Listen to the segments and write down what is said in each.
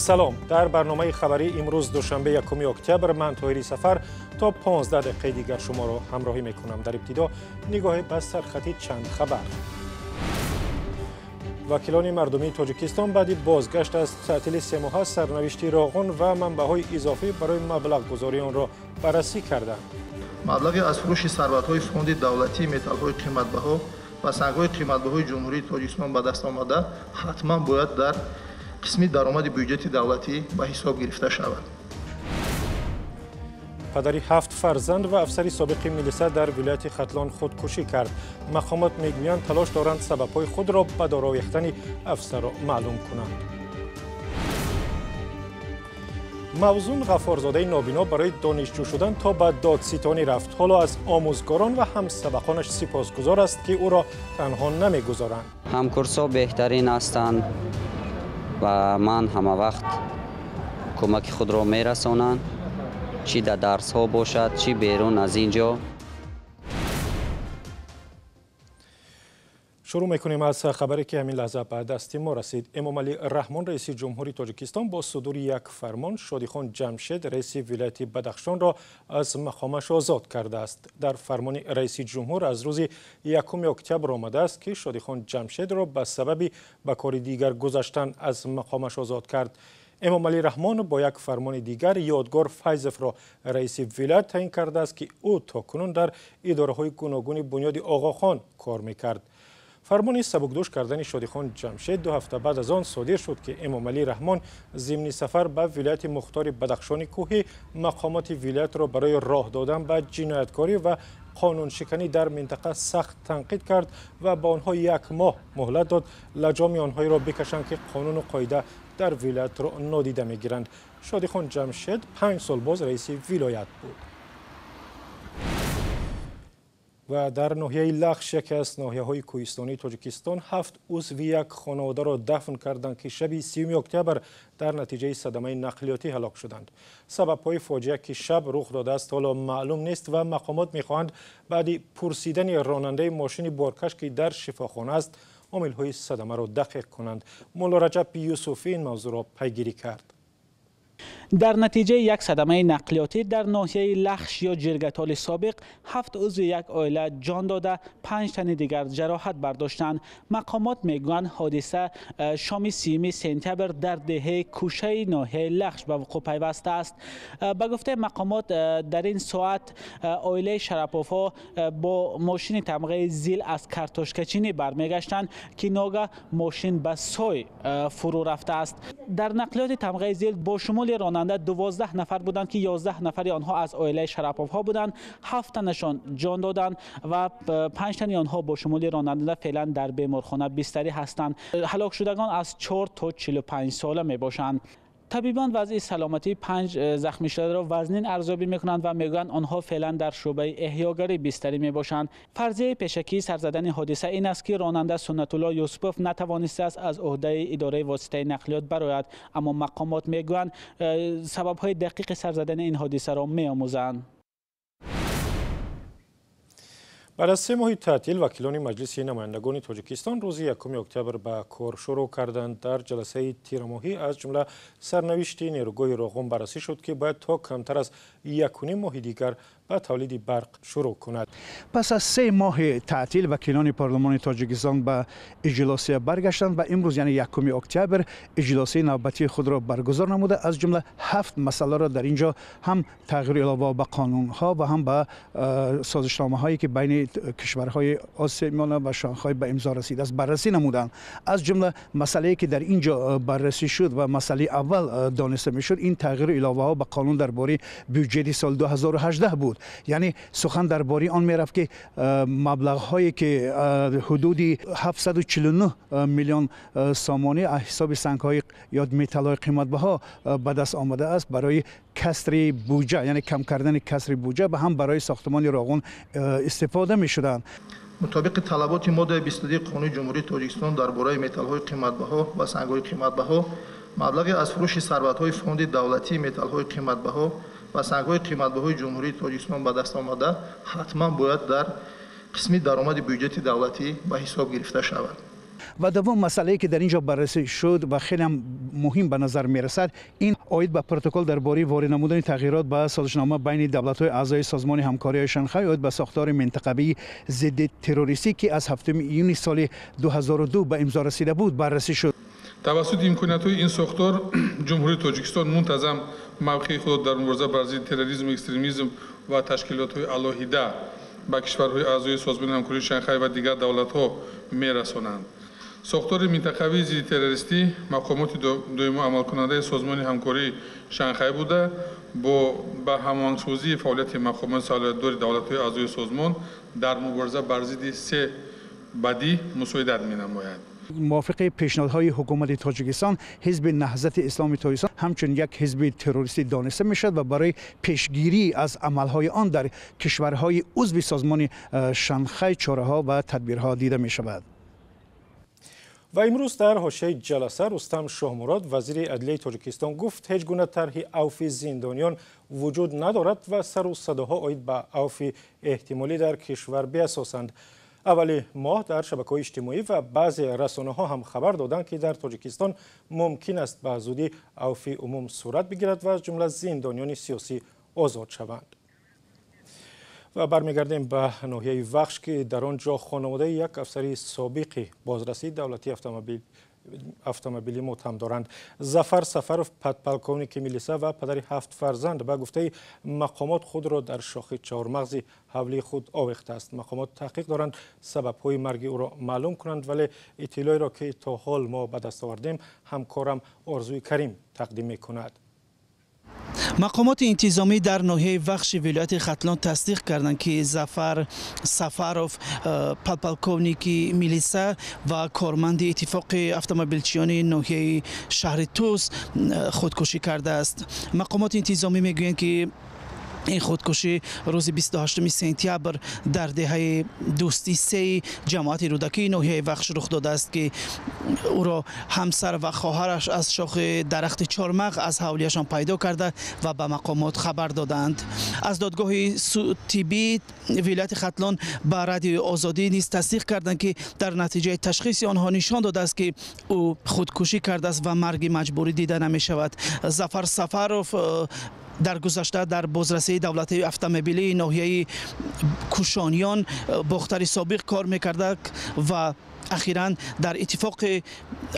Салом. Дар барномаи хабарӣ имрӯз душанбе 1 октябр ман Тоҳири Сафар то 15 дақиқаи дигар шуморо ҳамроҳӣ мекунам. Дар ибтидо нигоҳе ба сархати чанд хабар. Вакилони мардумии Тоҷикистон баъди бозгашт аз таътили семоҳа сарнавишти Роғун ва манбаъҳои изофӣ барои маблағгузории онро баррасӣ карданд. Маблағи аз фурӯши сарватҳои фонди давлатии металлҳои қиматбаҳо ва сангҳои қиматбаҳои Ҷумҳурии Тоҷикистон ба даст омада ҳатман бояд дар қисми даромади бюҷети давлатӣ ба ҳисоб гирифта шавад. Падари 7 фарзанд ва афсари собиқи милиса дар вилояти Хатлон худкушӣ кард. Мақомот мегӯянд талош доранд сабабҳои худро ба дор овехтани афсарро маълум кунанд. Мавзун Ғаффорзодаи нобино барои донишҷӯ шудан то ба додситонӣ рафт. Ҳоло аз омӯзгорон ва ҳамсабақонаш сипосгузор аст, ки ӯро танҳо намегузоранд. Ҳамкурсҳо беҳтарин ҳастанд ва ман ҳама вақт кӯмаки худро мерасонанд, чӣ дар дарсҳо бошад, чӣ берун аз ин ҷо. Шурӯъ мекунем аз хабаре, ки ҳамин лаҳза ба дасти мо расид. Эмомалӣ Раҳмон, раиси ҷумҳури Тоҷикистон, бо судури як фармон Шодихон Ҷамшед, раиси вилояти Бадахшонро аз мақомаш озод кардааст. Дар фармони раиси ҷумҳур аз рӯзи 1 октябр омадааст, ки Шодихон Ҷамшедро ба сабаби ба кори дигар гузаштан аз мақомаш озод кард. Эмомалӣ Раҳмон бо як фармони дигар Ёдгор Файзовро раиси вилоят таъин кардааст, ки ӯ то кунун дар идораҳои гуногуни бунёди Оғохон кор мекард. Фармони сабукдӯш кардани Шодихон Ҷамшед 2 ҳафта баъд аз он содир шуд, ки Эмомалӣ Раҳмон зимни сафар ба вилояти мухтори Бадахшони кӯҳӣ мақомоти вилоятро барои роҳ додан ба ҷинояткорӣ ва қонуншиканӣ дар минтақа сахт танқид кард ва ба онҳо 1 моҳ муҳлат дод лаҷоми онҳоеро бикашанд, ки қонуну қоида дар вилоятро нодида мегиранд. Шодихон Ҷамшед 5 сол боз раиси вилоят буд. Ва дар ноҳияи Лахш, яке аз ноҳияҳои кӯҳистонии Тоҷикистон, 7 узви як хонаводаро дафн карданд, ки шаби 30 октябр дар натиҷаи садамаи нақлиётӣ ҳалок шуданд. Сабабҳои фоҷиа, ки шаб рух додааст, ҳоло маълум нест ва мақомот мехоҳанд баъди пурсидани ронандаи мошини боркаш, ки дар шифохона аст, омилҳои садамаро дақиқ кунанд. Мулло Раҷаб Юсуфӣ ин мавзӯъро пайгирӣ кард. Дар натиҷаи як садамаи нақлиётӣ дар ноҳияи Лахш ё Ҷиргатоли собиқ 7 узви як оила ҷон дода, 5 тани дигар ҷароҳат бардоштанд. Мақомот мегӯянд ҳодиса шоми 30 сентябр дар деҳаи кӯшаи ноҳияи Лахш ба вуқӯъ пайвастааст. Ба гуфтаи мақомот, дар ин соат оилаи Шараповҳо бо мошини тамғаи Зил аз картошкачинӣ бармегаштанд, ки ногаҳ мошин ба сой фурӯ рафтааст. Дар нақлиёти тамғаи Зил бо шумули ронанда 12 нафар буданд, ки 11 нафари онҳо аз оилаи Шараповҳо буданд. 7 танашон ҷон доданд ва 5 тани онҳо бо шумули ронанда феълан дар беморхона бистарӣ ҳастанд. Ҳалокшудагон аз 4 то 45 сола мебошанд. Табибон вазъи саломатии 5 захмишударо вазнин арзёбӣ мекунанд ва мегӯянд онҳо феълан дар шӯъбаи эҳёгарӣ бистарӣ мебошанд. Фарзияи пешакии сарзадани ҳодиса ин аст, ки ронанда Суннатулло Юсупов натавонистааст аз ӯҳдаи идораи воситаи нақлиёт барояд, аммо мақомот мегӯянд сабабҳои дақиқи сарзадани ин ҳодисаро меомӯзанд. Баъд аз 3 моҳи таътил вакилони Маҷлиси намояндагони Тоҷикистон рӯзи 1 октябр ба кор шурӯъ карданд. Дар ҷаласаи тирамоҳӣ аз ҷумла сарнавишти нерӯгоҳи Роғун баррасӣ шуд, ки бояд то камтар аз 1,5 моҳи дигар ба тавлиди барқ шурӯъ кунад. Пас аз 3 моҳи таътил вакилони парлумони Тоҷикистон ба иҷлосия баргаштанд ва имрӯз, яъне 1 октябр, иҷлосияи навбатии худро баргузор намуда, аз ҷумла 7 масъаларо дар ин ҷо ҳам тағйиру илова ба қонунҳо ва ҳам ба созишномаҳое ки байни кишварҳои Осиёи Миёна ва Шанхай ба имзо расидааст баррасӣ намуданд. Аз ҷумла масъалае ки дар ин ҷо баррасӣ шуд ва масъалаи аввал дониста мешуд, ин тағйиру иловаҳо ба қонун дар бораи бюҷети соли 2018 буд. Яъне сухан дар бораи он мерафт, ки маблағҳое ки ҳудуди 749 миллион сомонӣ аз ҳисоби сангҳои ё металлҳои қиматбаҳо ба даст омадааст барои касри буҷа, яъне кам кардани касри буҷа ва ҳам барои сохтмони Роғун истифода мешуданд. Мутобиқи талаботи моддаи 22 қонуни Ҷумҳурии Тоҷикистон дар бораи металлҳои қиматбаҳо ва сангҳои қиматбаҳо, маблағи аз фурӯши сарватҳои фонди давлатии металлҳои қиматбаҳо ва сангҳои қиматбаҳои Ҷумҳурии Тоҷикистон ба даст омада ҳатман бояд дар қисми даромади бюҷети давлатӣ ба ҳисоб гирифта шавад. Ва дуввум масъалае ки дар ин ҷо баррасӣ шуд ва хеле ҳам муҳим ба назар мерасад, ин оид ба протокол дар бораи ворид намудани тағйирот ба созишнома байни давлатҳои аъзои созмони ҳамкориҳои Шанхай оид ба сохтори минтақавии зидди террористӣ, ки аз 7 июни соли 2002 ба имзо расида буд, баррасӣ шуд. Тавассути имкониятҳои ин сохтор Ҷумҳурии Тоҷикистон мунтазам мавқеи худро дар мубориза бар зидди терроризму экстремизм ва ташкилотҳои алоҳида ба кишварҳои аъзои созмони ҳамкории Шанхай ва дигар давлатҳо мерасонанд. Сохтори минтақавии зидди террористӣ мақомоти доимо амалкунандаи созмони ҳамкории Шанхай буда, бо ба ҳамоҳангсозии фаъолияти мақомоти салоҳиятдори давлатҳои аъзои созмон дар мубориза бар зидди се бадӣ мусоидат менамояд. Мувофиқи пешниҳодҳои ҳукумати Тоҷикистон, ҳизби Наҳзати Исломи Тоҷикистон ҳамчун як ҳизби террористӣ дониста мешавад ва барои пешгирӣ аз амалҳои он дар кишварҳои узви созмони Шанхай чораҳо ва тадбирҳо дида мешавад. Ва имрӯз дар ҳошияи ҷаласа Рустам Шоҳмурод, вазири адлияи Тоҷикистон, гуфт ҳеҷ гуна тарҳи авфи зиндониён вуҷуд надорад ва сару садоҳо оид ба авфи эҳтимолӣ дар кишвар беасосанд. Аввали моҳ дар шабакаҳои иҷтимоӣ ва баъзе расонаҳо ҳам хабар доданд, ки дар Тоҷикистон мумкин аст ба зудӣ авфи умум сурат бигирад ва аз ҷумла зиндониёни сиёсӣ озод шаванд. Ва бармегардем ба ноҳияи Вахш, ки дар он ҷо хонаводаи як афсари собиқи бозрасии давлатии автомобилӣ муттаҳам доранд. Зафар Сафаров, подполковники милиса ва падари 7 фарзанд, ба гуфтаи мақомот худро дар шохи чаҳормағзи ҳавлии худ овехтааст. Мақомот таҳқиқ доранд сабабҳои марги ӯро маълум кунанд, вале иттилоеро, ки то ҳол мо ба даст овардем, ҳамкорам Орзуи Карим тақдим мекунад. Мақомоти интизомӣ дар ноҳияи Вахши вилояти Хатлон тасдиқ карданд, ки Зафар Сафаров, подполковники милиса ва корманди иттифоқи автомобилчиёни ноҳияи шаҳри Тӯс худкушӣ кардааст. Мақомоти интизомӣ мегӯянд, ки ин худкушӣ рӯзи 28 сентябр дар деҳаи Дӯстӣ сеи ҷамоати Рӯдакии ноҳияи Вахш рух додааст, ки ӯро ҳамсар ва хоҳараш аз шохи дарахти чормағ аз ҳавлияшон пайдо карда ва ба мақомот хабар додаанд. Аз додгоҳи тиббии вилояти Хатлон ба Радиои Озодӣ низ тасдиқ карданд, ки дар натиҷаи ташхиси онҳо нишон додааст, ки ӯ худкушӣ кардааст ва марги маҷбурӣ дида намешавад. Зафар Сафаров дар гузашта дар бозрасии давлатии автомобилии ноҳияи Кушониён бохтари собиқ кор мекарда ва ахиран дар иттифоқи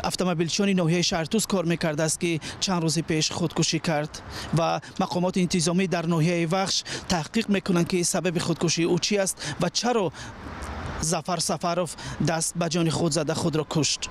автомобилчиёни ноҳияи шаҳри Тӯс кор мекардааст, ки чанд рӯзи пеш худкушӣ кард. Ва мақомоти интизомӣ дар ноҳияи Вахш таҳқиқ мекунанд, ки сабаби худкушии ӯ чи аст ва чаро Зафар Сафаров даст ба ҷони худ зада худро кушт.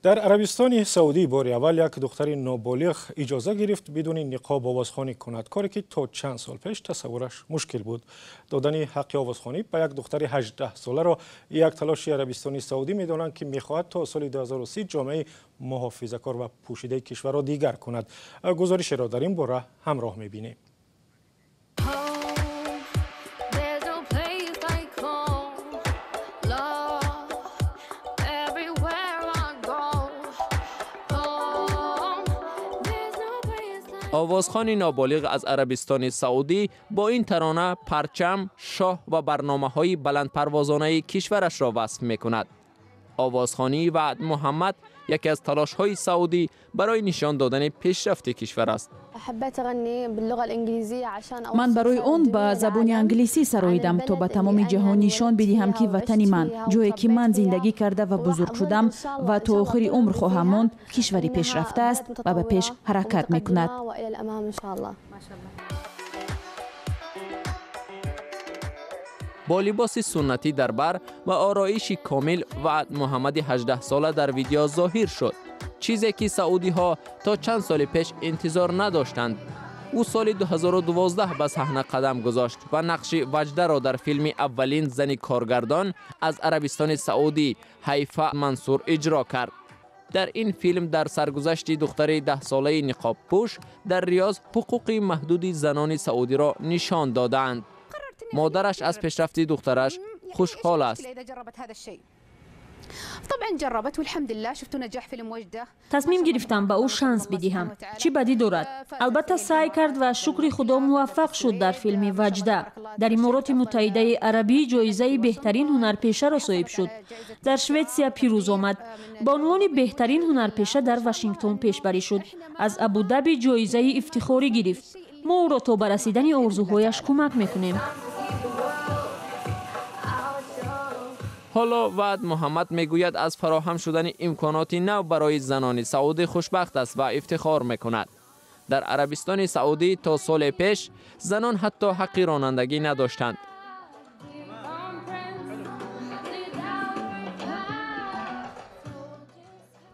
Дар Арабистони Саудӣ бори аввал як духтари ноболиғ иҷоза гирифт бидуни ниқоб овозхонӣ кунад, коре ки то чанд сол пеш тасаввураш мушкил буд. Додани ҳаққи овозхонӣ ба як духтари 18-соларо як талоши Арабистони Саудӣ медонанд, ки мехоҳад то соли 2030 ҷомеаи муҳофизакор ва пӯшидаи кишварро дигар кунад. Гузоришеро дар ин бора ҳамроҳ мебинем. Овозхони ноболиғ аз Арабистони Саудӣ бо ин тарона парчам, шоҳ ва барномаҳои баландпарвозонаи кишварашро васф мекунад. Овозхонии Ваъд Муҳаммад яке аз талошҳои Саудӣ барои нишон додани пешрафти кишвар аст. Ман барои он ба забони англисӣ сароидам, то ба тамоми ҷаҳон нишон бидиҳам, ки ватани ман, ҷое ки ман зиндагӣ карда ва бузург шудам ва то охири умр хоҳам монд, кишвари пешрафта аст ва ба пеш ҳаракат мекунад. Бо либоси суннатӣ дар бар ва ороиши комил Ваъд Муҳаммади 18-сола дар видео зоҳир шуд, чизе ки саудиҳо то чанд соли пеш интизор надоштанд. Ӯ соли 2012 ба саҳна қадам гузошт ва нақши Ваҷдаро дар филми аввалин зани коргардон аз Арабистони Саудӣ Ҳайфа Мансур иҷро кард. Дар ин филм дар саргузашти духтари 10-солаи ниқобпӯш дар Риёз ҳуқуқи маҳдуди занони саудиро нишон додаанд. Модараш аз пешрафти духтараш хушҳол аст. Тасмим гирифтам ба ӯ шанс бидиҳам. Чӣ бадӣ дорад? Албатта саъй кард ва шукри Худо муваффақ шуд дар филми Ваҷда. Дар Имороти Муттаҳидаи Арабӣ ҷоизаи беҳтарин ҳунарпешаро соҳиб шуд. Дар Шветсия пирӯз омад. Ба унвони беҳтарин ҳунарпеша дар Вашингтон пешбарӣ шуд. Аз Абудаби ҷоизаи ифтихорӣ гирифт. Мо ӯро то ба расидани орзуҳояш кӯмак мекунем. Ҳоло Ваъд Муҳаммад мегӯяд аз фароҳам шудани имконоти нав барои занони саудӣ хушбахт аст ва ифтихор мекунад. Дар Арабистони Саудӣ то соли пеш занон ҳатто ҳаққи ронандагӣ надоштанд.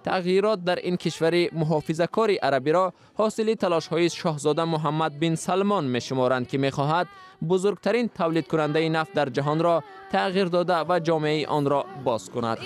Тағйирот дар ин кишвари муҳофизакори арабиро ҳосили талошҳои шоҳзода Муҳаммад бин Салмон мешуморанд, ки мехоҳад бузургтарин тавлидкунандаи нафт дар ҷаҳонро тағйир дода ва ҷомеаи онро боз кунад.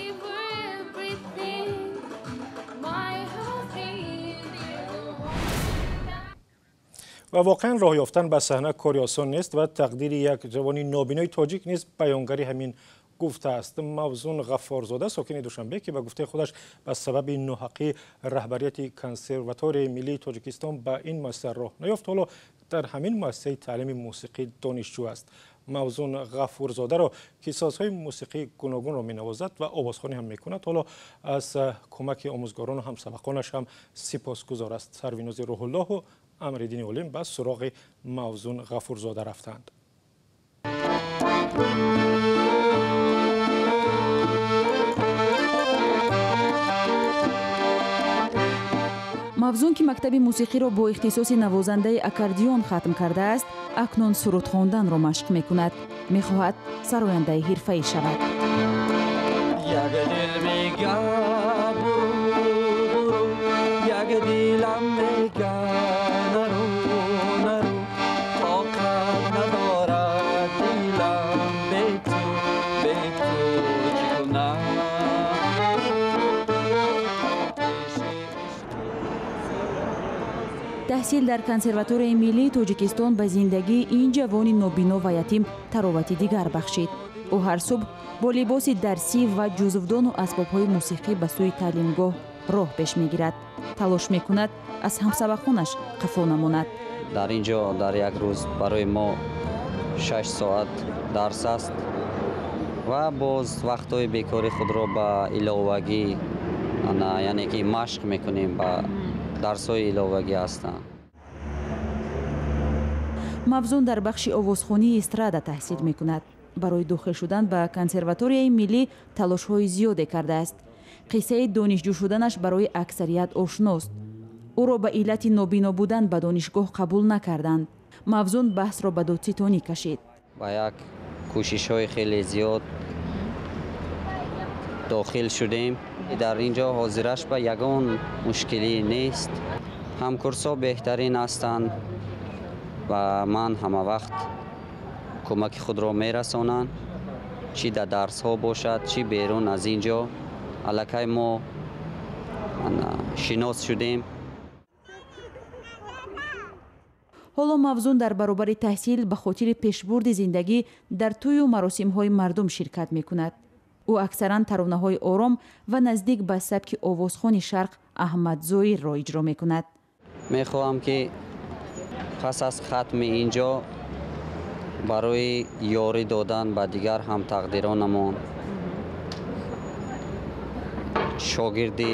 Ва воқеан роҳ ёфтан ба саҳна кори осон нест ва тақдири як ҷавони нобинои тоҷик низ баёнгари ҳамин гуфтааст. Мавзун Ғаффорзода, сокини Душанбе, ки ба гуфтаи худаш ба сабаби ноҳаққии раҳбарияти Консерваторияи миллии Тоҷикистон ба ин муассиса роҳ наёфт, ҳоло дар ҳамин муассисаи таълими мусиқӣ донишҷӯ аст. Мавзун Ғаффурзодаро, ки созҳои мусиқии гуногунро менавозад ва овозхонӣ ҳам мекунад, ҳоло аз кӯмаки омӯзгорону ҳамсабақонаш ҳам сипосгузор аст. Сарвинози Рӯҳуллоҳу Амриддини Олим ба суроғи Мавзун Ғаффурзода рафтанд. Мавзун, ки мактаби мусиқиро бо ихтисоси навозандаи аккордеон хатм кардааст, акнун суруд хонданро машқ мекунад. Мехоҳад сарояндаи ҳирфаӣ шавад. Таҳсил дар Консерваторияи миллии Тоҷикистон ба зиндагии ин ҷавони нобино ва ятим таровати дигар бахшид. Ӯ ҳар субҳ бо либоси дарсӣ ва ҷузвдону асбобҳои мусиқӣ ба сӯи таълимгоҳ роҳ пеш мегирад. Талош мекунад аз ҳамсабақонаш қафо намонад. Дар ин ҷо дар як рӯз барои мо 6 соат дарс аст ва боз вақтҳои бекори худро ба иловагӣ, яъне ки машқ мекунем, ба дарсҳои иловагӣ ҳастанд. Мавзун дар бахши овозхонии эстрада таҳсил мекунад. Барои дохил шудан ба Консерваторияи миллӣ талошҳои зиёде кардааст. Қиссаи донишҷӯ шуданаш барои аксарият ошност. Ӯро ба иллати нобино будан ба донишгоҳ қабул накарданд. Мавзун баҳсро ба додситонӣ кашид. Ба як кӯшишҳои хеле зиёд дохил шудем. Дар ин ҷо ҳозираш ба ягон мушкилӣ нест. Ҳамкурсҳо беҳтарин ҳастанд ва ман ҳама вақт кӯмаки худро мерасонанд, чӣ дар дарсҳо бошад, чӣ берун аз ин ҷо. Аллакай мо шинос шудем. Ҳоло Мавзун дар баробари таҳсил ба хотири пешбурди зиндагӣ дар тӯю маросимҳои мардум ширкат мекунад. Ӯ аксаран таронаҳои ором ва наздик ба сабки овозхони шарқ Аҳмад Зоирро иҷро мекунад. Мехоҳам, ки пас аз хатми ин ҷо барои ёрӣ додан ба дигар ҳамтақдиронамон шогирди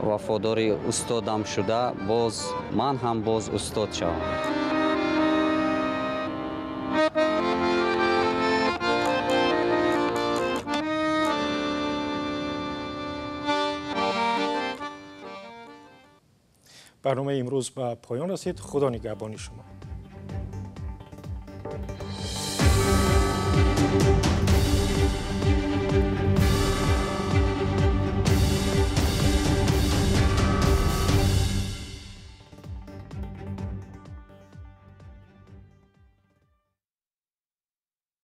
вафодори устодам шуда, боз ман ҳам боз устод шавам. Барномаи имрӯз ба поён расид. Худо нигаҳбони шумо.